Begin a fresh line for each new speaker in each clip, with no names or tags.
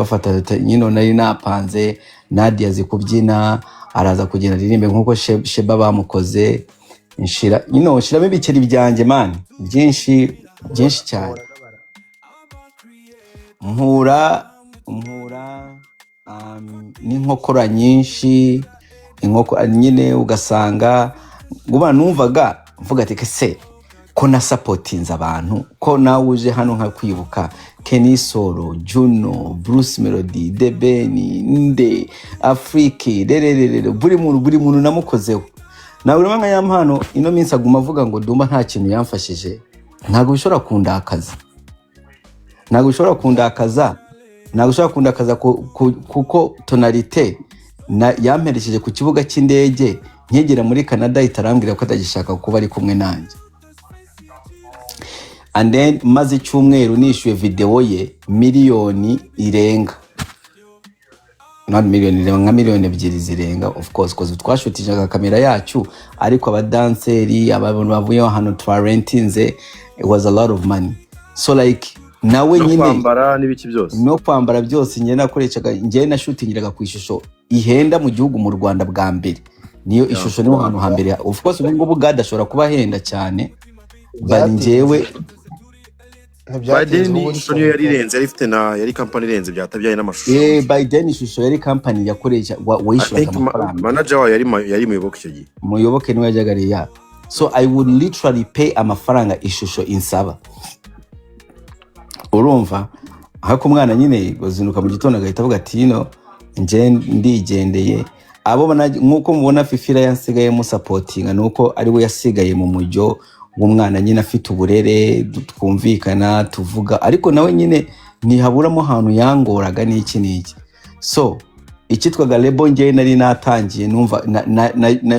Ndabafata nyine, nari napanze Nadia azi kubyina, araza kugenda aririmbe nk'uko Sheba bamukoze. Nshira nyine, nshiramo ibiceri byanjye, man, byinshi byinshi cyane. Mpura n'inkokora nyinshi, inkoko nyine ugasanga nguba numvaga mvuga ati: "Se ko na supportinze abantu, ko nawe uje hano nka kwibuka Kenny Solo, Juno, Bruce Melody, The Ben, Nde Afrique, rererere, buri muntu namukozeho." Nawe urabona nka ya mpano ino minsi aguma avuga ngo Dumba nta kintu yamfashije. Ntabwo bishobora kundakaza, ntabwo bishobora kundakaza, ntabwo bishobora kundakaza kuko Tonalite yamperekeje ku kibuga cy'indege nkegera muri Canada, itarambwira ko atagishaka kuba ari kumwe nanjye. And then maze icyumweru nishyuye video ye miliyoni irenga, not miliyoni irenga, nka miliyoni 2 zirenga, of course, cause twashutishaga kamera yacu, ariko abadanseri, abantu bavuye ahantu twarentinze, it was a lot of money. So like nawe
no
nyine
kwambara n'ibiki byose.
No kwambara byose. Njye nakoreshaga, njye nashutingiraga ku ishusho ihenda mu gihugu, mu Rwanda bwa mbere niyo ishusho, niho hantu hambere. Of course ubu ngubu gad ashobora kuba ahenda cyane, but
Byatinze.
njyewe
Ntibyatinze.
Biden
Ubu ni
ishusho niyo yari irenze, yari ifite na yari company irenze byatabyaye n'amashusho.
By then ishusho yari company yakoresha
I
wishyuraga
think
amafaranga.
Manager wayo yari Muyoboke icyo gihe.
Muyoboke niwe yajyaga ariya. So I would literally pay amafaranga ishusho insaba, urumva? Ariko umwana nyine bazinduka mu gitondo agahita avuga ati: "Yino nje ndigendeye." Abo nk'uko mubona Fifira yansigaye musupportinga, ni uko ari we yasigaye mu mujyo w'umwana nyine afite uburere, twumvikana tuvuga, ariko nawe nyine ntihaburamo ahantu yangoraga n'iki n'iki. So icyitwaga label ngewe nari natangiye, numva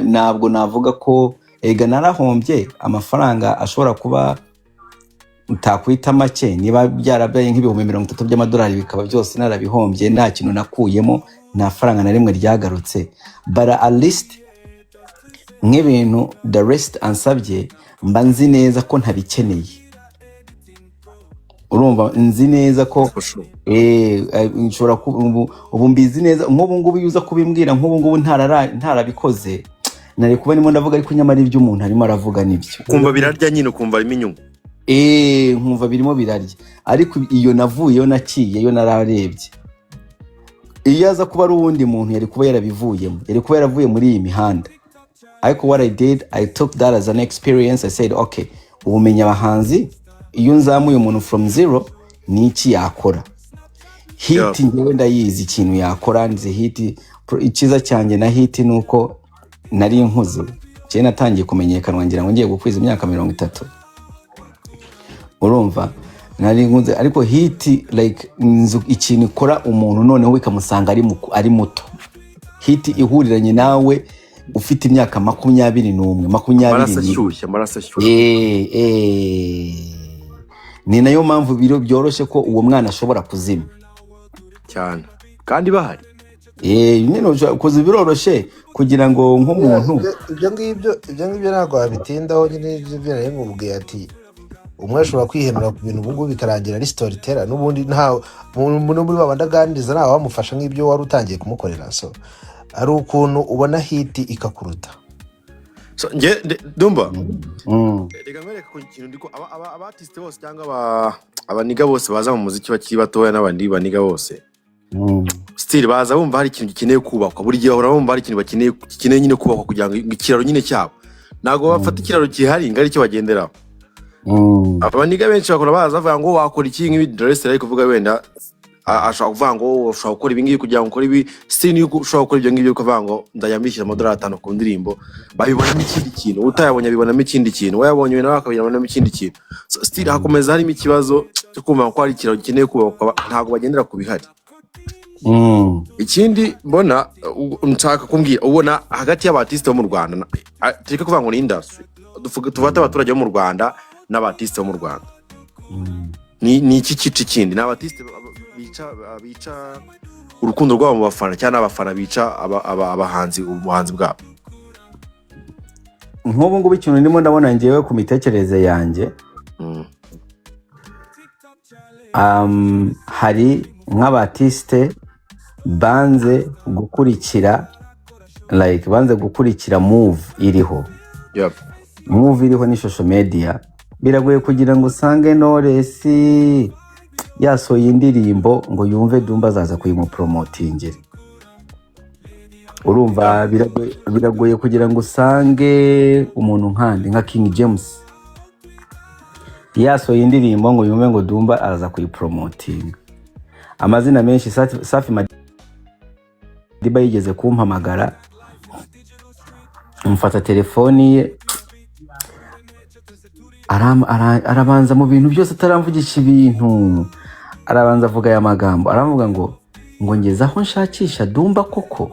ntabwo navuga ko ega narahombye amafaranga ashobora kuba utakwita make, niba byarabaye nk'ibihumbi 30 by'amadolari, bikaba byose narabihombye, nta kintu nakuyemo, nta faranga na rimwe ryagarutse. But at least nk'ibintu the rest ansabye, mba nzi neza ko ntabikeneye, urumva? Nzi neza ko
For sure.
Nshobora ubu mbizi neza. Nk'ubu ngubu iyo uza kubimbwira nk'ubu ngubu ntarabikoze, nari kuba ndimo ndavuga, ariko nyamara ibyo umuntu arimo aravuga nibyo.
Ukumva birarya nyine, ukumva harimo inyungu.
Nkumva birimo birarya, ariko iyo navuyeyo naciyeyo nararebye, iyo aza kuba ari uwundi muntu yari kuba yarabivuyemo, yari kuba yaravuye muri iyi mihanda. Ariko what I did, I took that as an experience. I said, "Okay, ubumenyi abahanzi, iyo nzamuye umuntu from zero, ni iki yakora?" Hit ngewe ndayizi ikintu yakora, nzi hit. Icyiza cyanjye na hit ni uko nari nkuze. Njyewe natangiye kumenyekanwa ngira ngo ngiye gukwiza imyaka 30, urumva nari nkuze. Ariko hit, like inzu, ikintu ikora umuntu noneho ikamusanga ari muto, hit ihuriranye nawe ufite imyaka 21, makumyabiri
Amaraso
n'ibiri.
ashyushye, amaraso ashyushye.
Ni nayo mpamvu biro byoroshye ko uwo mwana ashobora kuzima.
Cyane, kandi bahari.
Nyine kuza biroroshye kugira ngo nk'umuntu
Ibyo ngibyo ntabwo wabitindaho nyine. Ibyo nari nkubwiye ati umwe ashobora kwihenura ku bintu ubu ngubu bikarangira ari storyteller, n'ubundi nta muntu muri babandi aganiriza, ntawe wamufasha nk'ibyo wari utangiye kumukorera. So hari ukuntu ubona hit ikakuruta.
So, nge Dumba, reka nkwereke ku kintu ndiko aba artiste bose cyangwa abanigga bose baza mu muziki bakiri batoya n'abandi banigga bose, still baza bumva hari ikintu gikeneye kubakwa. Buri gihe bahora bumva hari ikintu bakeneye, gikeneye nyine kubakwa kugira ngo ikiraro nyine cyabo, ntabwo bafata ikiraro gihari ngo aricyo bagenderaho. Abanigga benshi bakora baza bavuga ngo wakora iki, nk'ibi Dress ari kuvuga, wenda ashobora kuvuga ngo ushobora gukora ibi ngibi kugira ngo ukore ibi. Still niyo ushobora gukora ibyo ngibyo, ukavuga ngo nzajya mbishyura amadolari 5 ku ndirimbo, babibonamo ikindi kintu. Utayabonye abibonamo ikindi kintu, wayabonye nawe akabibonamo ikindi kintu. So, still hakomeza harimo ikibazo cyo kumva ko hari ikiraro gikeneye kubakwa, ntabwo bagendera ku bihari. Ikindi mbona nshaka kumbwira, ubona hagati y'aba artiste bo mu Rwanda tureke kuvuga ngo ni industry, tufate abaturage bo mu Rwanda n'aba artiste bo mu Rwanda, ni iki kica ikindi? Ni aba artiste bica urukundo rwabo mu bafana, cyangwa n'abafana bica abahanzi ubuhanzi bwabo?
Nk'ubu ngubu ikintu ndimo ndabona ngewe ku mitekerereze yanjye, hari Nk'aba artiste banze gukurikira, like banze gukurikira move iriho. Move iriho ni social media. Biragoye kugira ngo usange Knowless yasohoye indirimbo ngo yumve Dumba azaza kuyimupromotingira. Urumva, biragoye kugira ngo usange umuntu nkandi nka King James yasohoye indirimbo ngo yumve ngo Dumba araza kuyipromotinga. Amazina menshi, Safi Madiba yigeze kumpamagara, mfata telefoni ye, arabanza mu bintu byose ataramvugisha ibintu, arabanza avuga aya magambo, aravuga ngo ngeze aho nshakisha Dumba koko.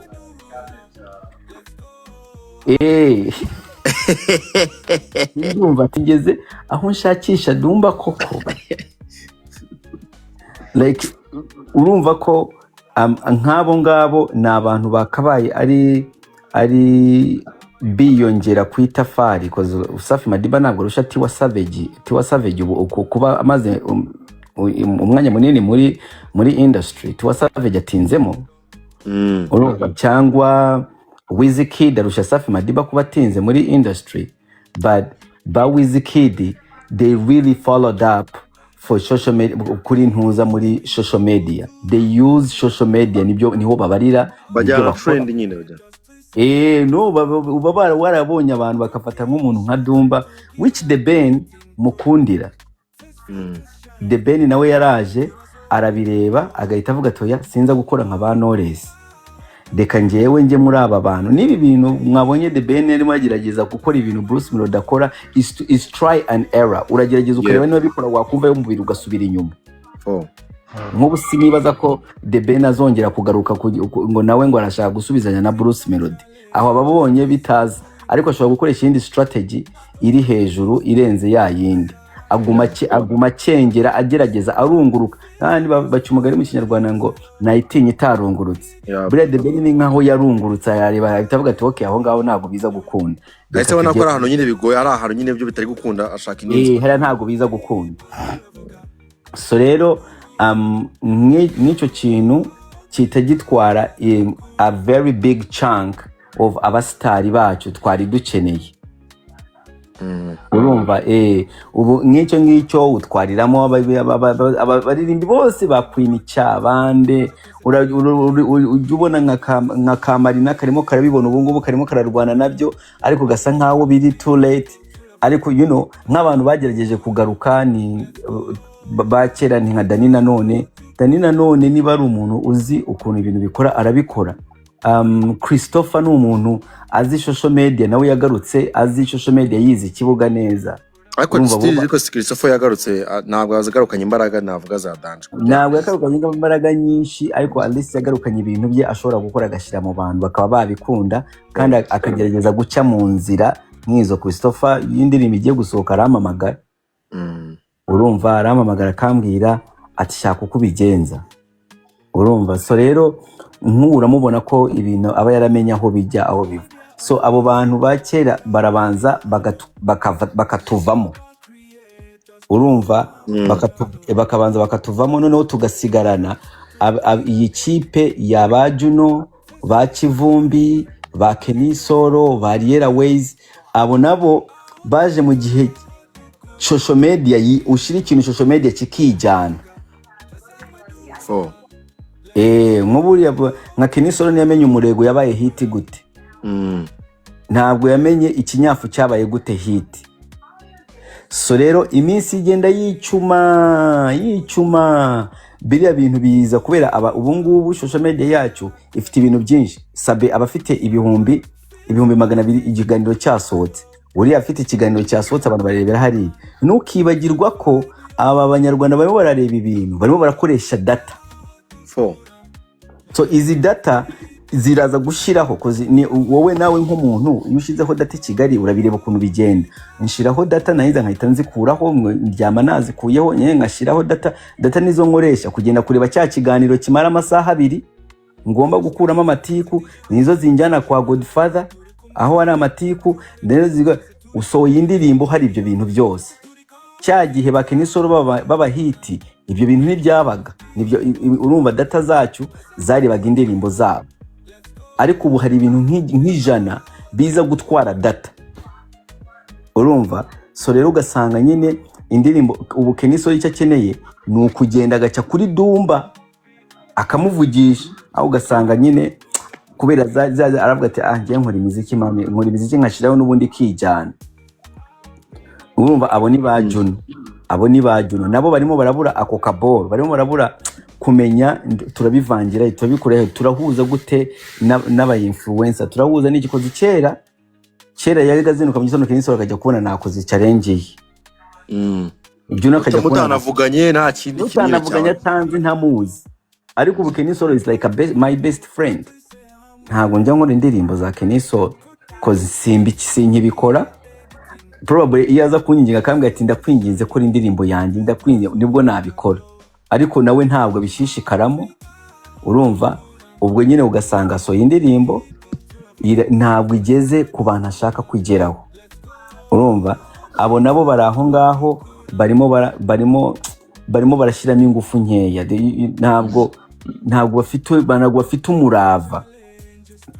Ndumva ati ngeze aho nshakisha Dumba koko. Like urumva ko nk'abo ngabo ni abantu bakabaye ari biyongera ku itafari, 'cause Safi Madiba ntabwo arusha Tiwa Savage. Tiwa Savage ubu kuba amaze umwanya munini muri industry, Tiwa Savage atinzemo. Urumva, cyangwa Wizkid arusha Safi Madiba kuba atinze muri industry, but ba Wizkid, they really followed up for social media, kuri ntuza muri social media. They use social media, nibyo niho babarira, nibyo
Bajyana
bakora.
Trend nyine bajyana.
No uba warabonye abantu bakafata nk'umuntu nka Dumba, which The Ben mukundira. The Ben nawe yaraje arabireba, agahita avuga ati: "Oya, sinza gukora nka ba Knowless, reka njyewe njye muri aba bantu." N'ibi bintu mwabonye The Ben arimo agerageza gukora, ibintu Bruce Melody akora, is try and error. Uragerageza ukareba niba bikora, wakumva umubiri ugasubira inyuma.
Oh.
Nk'ubu sinibaza ko The Ben azongera kugaruka ngo nawe ngo arashaka gusubizanya na Bruce Melody, aho ababonye bitaza, ariko ashobora gukoresha iyindi strategy iri hejuru irenze ya yindi. Aguma aguma akengera, agerageza, arunguruka. Kandi baca umugani mu Kinyarwanda ngo nayitinya itarungurutse. Buriya The Ben ni nkaho yarungurutse, arareba, ahita avuga ati: "Okay, aho ngaho ntabwo biza gukunda."
Ahise
Reka
abona ko
tujye
ari ahantu nyine bigoye, ari ahantu nyine byo bitari gukunda, ashaka indi nzira.
Hariya ntabwo biza gukunda. So rero nk'icyo kintu kita gitwara a very big chunk of abasitari bacu twari dukeneye. Urumva, ubu nk'icyo ngicyo utwariramo abaririmbyi bose ba Queen Cha bande. Ujya ubona nka Kamarina karimo karabibona ubu ngubu, karimo kararwana nabyo, ariko gasa nkaho biri too late. Ariko nk'abantu bagerageje kugaruka ni ba kera, ni nka Dani Nanone. Dani Nanone niba ari umuntu uzi ukuntu ibintu bikora, arabikora. Christopher ni umuntu azi social media, nawe yagarutse azi social media, yize ikibuga neza.
Ariko
Urumva bo
still, ariko Christopher yagarutse, ntabwo yagarukanye imbaraga navuga za danger.
Ntabwo yagarukanye imbaraga nyinshi, ariko at least yagarukanye ibintu bye ashobora gukora, agashyira mu bantu bakaba babikunda, kandi akagerageza guca mu nzira nk'izo. Christopher iyo indirimbo igiye gusohoka arampamagara. Urumva, arampamagara akambwira ati: "Shaka uko ubigenza." Urumva, so rero nk'ubu uramubona ko ibintu aba yaramenye aho bijya, aho biva. So abo bantu ba kera barabanza bakatuvamo, urumva, bakabanza bakatuvamo, noneho tugasigarana iyi kipe ya ba Juno, ba Kivumbi, ba Kenisoro, ba Ariel Ways. Abo nabo baje mu gihe social media ushyira ikintu social media kikijyana.
Oh.
Nk'uburiya nka Kenisoro ntiyamenye umurego yabaye hit gute? Ntabwo yamenye ikinyafu cyabaye gute hit. So rero iminsi igenda yicuma yicuma, biriya bintu biza kubera aba ubu ngubu social media yacu ifite ibintu byinshi. Sabe aba afite 200,000 ikiganiro cyasohotse, uriya afite ikiganiro cyasohotse, abantu barebera hariya. Ntukibagirwa ko aba Banyarwanda barimo barareba ibintu, barimo barakoresha data.
Fo.
So izi data ziraza gushyiraho, 'cause ni wowe nawe nk'umuntu, iyo ushyizeho data i Kigali urabireba ukuntu bigenda. Nshiraho data nahiza nkahita nzikuraho, ndyama nazikuyeho nyine nkashyiraho data. Data nizo nkoresha kugenda kureba cya kiganiro kimara amasaha 2 ngomba gukuramo amatiku, nizo zinjyana kwa Godfather aho hari amatiku. Rero usohoye indirimbo, hari ibyo bintu byose, cya gihe ba Kenisoro baba hit. Ibyo bintu ntibyabaga. Nibyo, urumva data zacu zarebaga indirimbo zabo, ariko ubu hari ibintu nk'ijana biza gutwara data, urumva? So rero ugasanga nyine indirimbo ubu Kenny Sol icyo akeneye ni ukugenda agaca kuri Dumba akamuvugisha, aho ugasanga nyine kubera aravuga ati: "Ah, njye nkora imiziki mami, nkora imiziki nkashyiraho n'ubundi ikijyana." Urumva, abo ni ba Juno, abo ni ba Juno nabo barimo barabura ako kaboro, barimo barabura kumenya turabivangira, turabikora he, turahuza gute n'aba influencer, turahuza n'igikozi. Kera kera yari azinduka mu gitondo, Kenny Sol akajya kubona nakoze challenge ye, Juno akajya kubona
Mutanavuganye, nta kindi kinini.
Mutanavuganye,
Cyane.
Atanzi, ntamuzi. Ariko ubu Kenny Sol is like my best friend. Ntabwo njya nkora indirimbo za Kenny Sol 'cause simbi sinkibikora. Probably iyo aza kunyinginga akambwira ati: "Ndakwinginze, kora indirimbo yanjye, ndakwinginze," nibwo nabikora, ariko nawe ntabwo abishishikaramo. Urumva, ubwo nyine ugasanga asohoye indirimbo ntabwo igeze ku bantu ashaka kugeraho. Urumva, abo nabo bari aho ngaho, barimo barashyiramo ingufu nkeya. Ntabwo bafite umurava,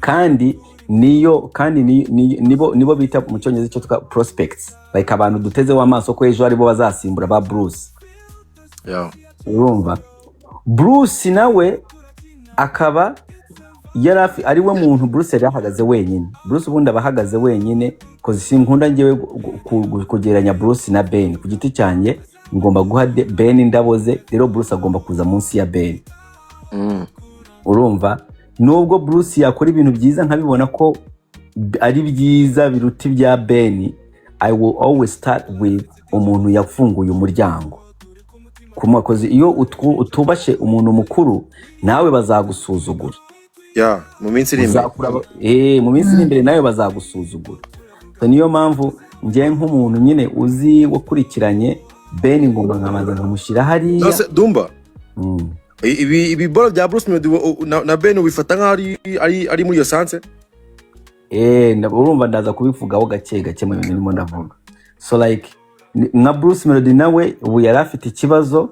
kandi niyo kandi nibo bita mu Cyongereza icyo twita prospects, like abantu dutezeho amaso ko ejo aribo bazasimbura ba Bruce. Urumva, Bruce nawe akaba yari ari we muntu. Bruce yari ahagaze wenyine. Bruce ubundi aba ahagaze wenyine, 'cause sinkunda ngewe kugereranya Bruce na Ben. Ku giti cyanjye ngomba guha Ben indabo ze. Rero Bruce agomba kuza munsi ya Ben. Urumva, nubwo Bruce yakora ibintu byiza nkabibona ko ari byiza biruta ibya Ben, I will always start with umuntu yafunguye umuryango ku makozi. Iyo utubashe umuntu mukuru, nawe bazagusuzugura.
Ya, mu minsi iri imbere.
Uzakura mu minsi iri imbere nawe bazagusuzugura. So niyo mpamvu njye nk'umuntu nyine uzi wakurikiranye Ben, ngomba nkabanza nkamushyira hariya.
Nose Dumba, ibi boro bya Bruce Melody na Ben ubifata nkaho ari muri iyo sense?
Urumva, ndaza kubivugaho gake gake mu bintu ndimo ndavuga. So like nka Bruce Melody nawe ubu yari afite ikibazo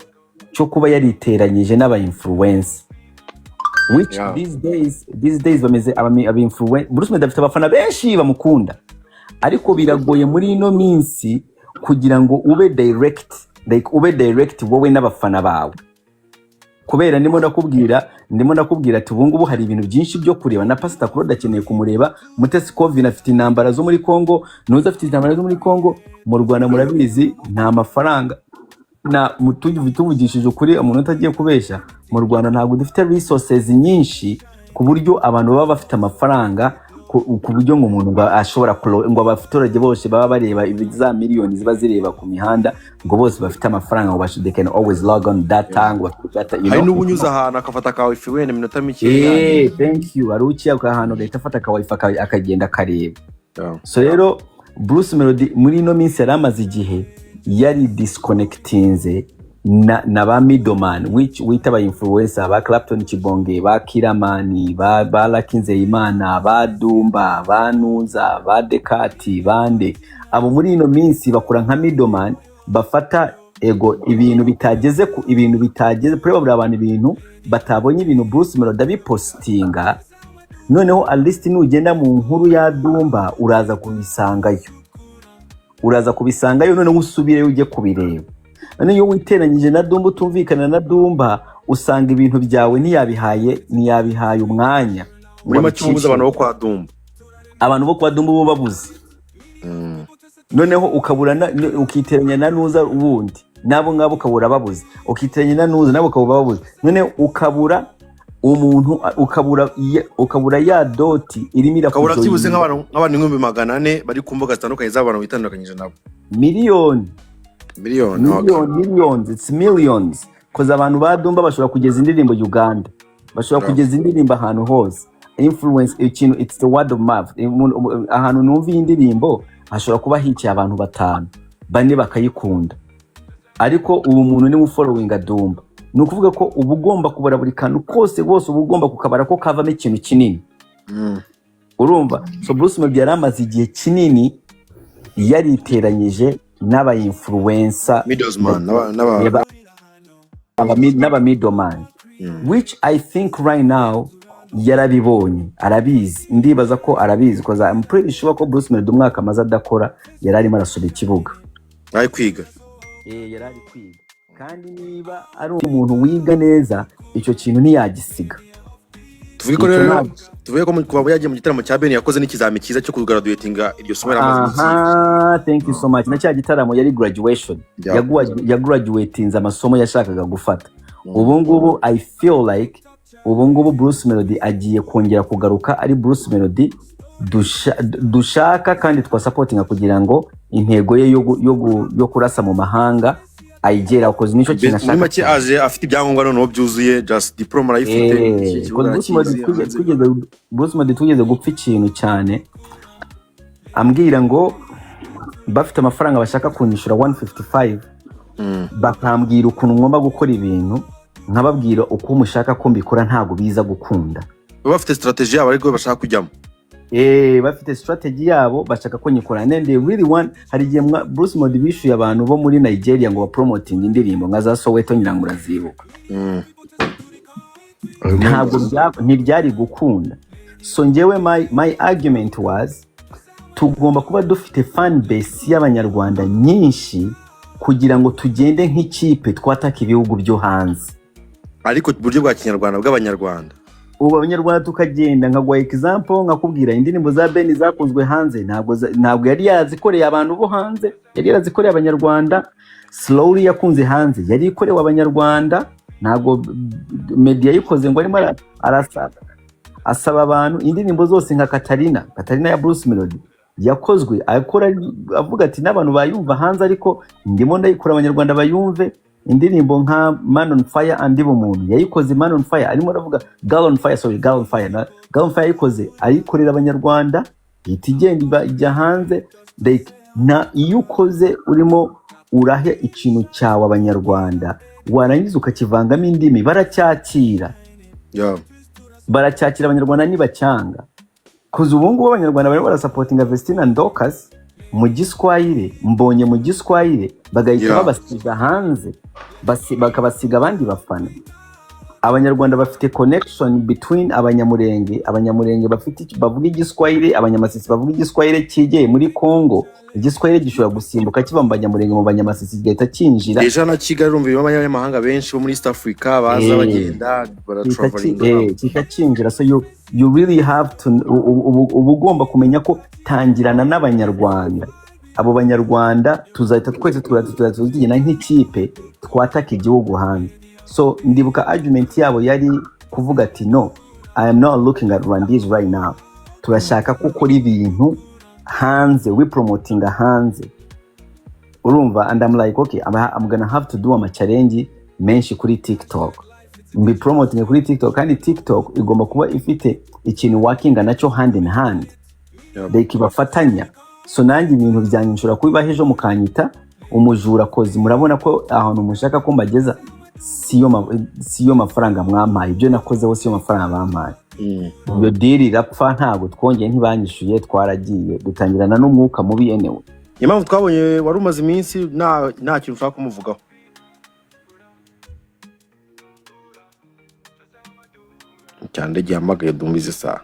cyo kuba yariteranyije n'aba influencer, which these days bameze aba influencer. Bruce Melody afite abafana benshi bamukunda, ariko biragoye muri ino minsi kugira ngo ube direct, like ube direct wowe n'abafana bawe, kubera ndimo ndakubwira ati ubu ngubu hari ibintu byinshi byo kureba. Na Pastor Claude akeneye kumureba, Mutesi Covin afite intambara zo muri Congo, Nuza afite intambara zo muri Congo. Mu Rwanda murabizi, nta mafaranga na tuvugishije ukuri, umuntu utagiye kubeshya, mu Rwanda ntabwo dufite resources nyinshi ku buryo abantu baba bafite amafaranga ku buryo ngo umuntu ngo ashobora ngo abaturage bose baba bareba za miliyoni ziba zireba ku mihanda, ngo bose bafite amafaranga, ngo they can always log on data, ngo bafite data, you
Hari
know?
n'ubunyuze ahantu akafata ka wifi wenda iminota mikeya.
Thank you. Hari uciye ahantu agahita afata aka wifi akagenda akareba. So rero Bruce Melody muri ino minsi yari amaze igihe yari disconnectinze na ba middleman, which wita aba influencer, ba Clapton Kibonge, ba Kiramani, ba Lucky Nzeyimana, ba Dumba, ba Nuza, ba Dekati, bande. Abo muri ino minsi bakora nka middleman, bafata ego ibintu bitageze ku ibintu bitageze probably abantu, ibintu batabonye, ibintu Bruce Melody abipostinga. Noneho at least nugenda mu nkuru ya Dumba uraza kubisangayo, uraza kubisangayo, noneho usubireyo ujye kubireba. Noneho iyo witeranyije na Dumba, utumvikana na Dumba, usanga ibintu byawe ntiyabihaye umwanya ngo
Muri make ubuze
abicishe.
Abantu bo kwa Dumba.
Abantu bo kwa Dumba bo babuze. Noneho ukabura ukiteranya na Nuza wundi, nabo ngabo ukabura babuze, ukiteranya na Nuza nabo ukabura babuze, noneho ukabura umuntu, ukabura ya dot irimo
Ukabura byibuze
irakujoyinga.
nk'abantu 400,000 bari ku mbuga zitandukanye z'abantu bitandukanyije nabo.
Miliyoni.
Miliyoni, okay.
Miliyoni, millions, it's millions, 'cause abantu ba Dumba bashobora kugeza indirimbo Uganda, bashobora kugeza indirimbo ahantu hose. Influence ikintu, it's the word of mouth. Ahantu numva iyi ndirimbo hashobora kuba hicaye abantu batanu, bane bakayikunda, ariko ubu muntu niwe ufollowinga Dumba. Ni ukuvuga ko uba ugomba kubara buri kantu kose bose, uba ugomba kukabara ko kavamo ikintu kinini. Urumva, so Bruce Melody yari amaze igihe kinini yariteranyije n'aba influencer.
Middleman n'aba
Reba. N'aba middleman, which I think right now yarabibonye, arabizi. Ndibaza ko arabizi, because I'm pretty sure ko Bruce Melody umwaka amaze adakora yari arimo arasura ikibuga.
Ari kwiga.
Yari ari kwiga, kandi niba ari umuntu wiga neza, icyo kintu ntiyagisiga.
Tuvuge ko
Icyo
rero
ntabwo
tuvuge ko kuva yagiye mu gitaramo cya Ben yakoze n'ikizami cyiza cyo kugraduatinga iryo somo yari amaze iminsi yiga.
Aha, thank you so much. Na cya gitaramo yari graduation. Yagraduatinze amasomo yashakaga gufata. Ubu ngubu I feel like ubu ngubu Bruce Melody agiye kongera kugaruka ari Bruce Melody dushaka kandi twasupportinga kugira ngo intego ye yo kurasa mu mahanga ayigeraho, 'cause nicyo kintu
Muri
ashaka
make
cyane.
Aje afite ibyangombwa noneho byuzuye, just diploma arayifite, iki kibuga
'Cause Bruce Melody
arakizi hanze.
Bruce Melody tugeze gupfa ikintu cyane, ambwira ngo bafite amafaranga bashaka kunyishyura 155, bakambwira ukuntu ngomba gukora ibintu, nkababwira uko mushaka ko mbikora ntabwo biza gukunda.
Baba bafite strategy yabo ariko bashaka kujyamo.
Bafite strategy yabo bashaka ko nyikora, and then they really want. Hari igihe Bruce Melody bishyuye abantu bo muri Nigeria ngo bapromoting indirimbo nka za Soweto, ngira ngo urazibuka. Ntabwo ntibyari gukunda. So njyewe my argument was tugomba kuba dufite fan base y'Abanyarwanda nyinshi kugira ngo tugende nk'ikipe twataka ibihugu byo hanze.
Ariko mu buryo bwa kinyarwanda bw'Abanyarwanda.
Ubu Abanyarwanda tukagenda, nkaguha example, nkakubwira indirimbo za Ben zakunzwe hanze, ntabwo yari yarazikoreye abantu bo hanze, yari yarazikoreye Abanyarwanda. Slowly yakunze hanze yari ikorewe Abanyarwanda, ntabwo Meddy yayikoze ngo arimo arasaba asaba abantu. Indirimbo zose nka Katarina, Katarina ya Bruce Melody yakozwe akora avuga ati n'abantu bayumva hanze, ariko ndimo ndayikora Abanyarwanda bayumve. Indirimbo nka Man on Fire andi bumuntu yayikoze, Man on Fire arimo aravuga, Girl on Fire, sorry, Girl on Fire, na Girl on Fire yayikoze ayikorera Abanyarwanda, ihita igenda ijya hanze. Like, na iyo ukoze urimo urahe ikintu cyawe Abanyarwanda, warangiza ukakivangamo indimi, baracyakira. Baracyakira, Abanyarwanda ntibacyanga. Kuza ubu ngubu Abanyarwanda barimo barasupportinga Vestina and Dorcas mu Giswahili, mbonye mu Giswahili bagahita babasiga hanze, bakabasiga abandi bafana. Abanyarwanda bafite connection between Abanyamurenge, Abanyamurenge bafite bavuga Igiswahili, Abanyamasisi bavuga Igiswahili cyigeye muri Congo. Igiswahili gishobora gusimbuka kiva mu Banyamurenge, mu Banyamasisi, kigahita cyinjira.
Deja na Kigali urumva irimo abanyamahanga benshi bo muri East Africa baza bagenda baratravelinga.
Kita cyinjira. So you really have to uba ugomba kumenya ko tangirana n'Abanyarwanda. Abo Banyarwanda tuzahita twese tuzahita tugenda nk'ikipe twataka igihugu hanze. So ndibuka argument yabo yari kuvuga ati: "No, I am not looking at Rwandese right now. Turashaka ko ukora ibintu hanze, we promotinga hanze." Urumva? And I'm like, "Okay, I'm gonna have to do ama challenge menshi kuri TikTok, mbi promoting kuri TikTok." Kandi TikTok igomba kuba ifite ikintu workinga nacyo hand in hand, like bafatanya. So nanjye ibintu byanjye nshobora kubibaha ejo mukanyita umujura, 'cause murabona ko ahantu mushaka ko mbageza siyo mafaranga mwampaye, ibyo nakozeho siyo mafaranga bampaye. Iyo deal irapfa, ntabwo twongeye, ntibanyishyuye, twaragiye dutangirana n'umwuka mubi anyway.
Impamvu twabonye wari umaze iminsi nta kintu ushaka kumuvugaho cyane, gihamagaye dumbize isaha.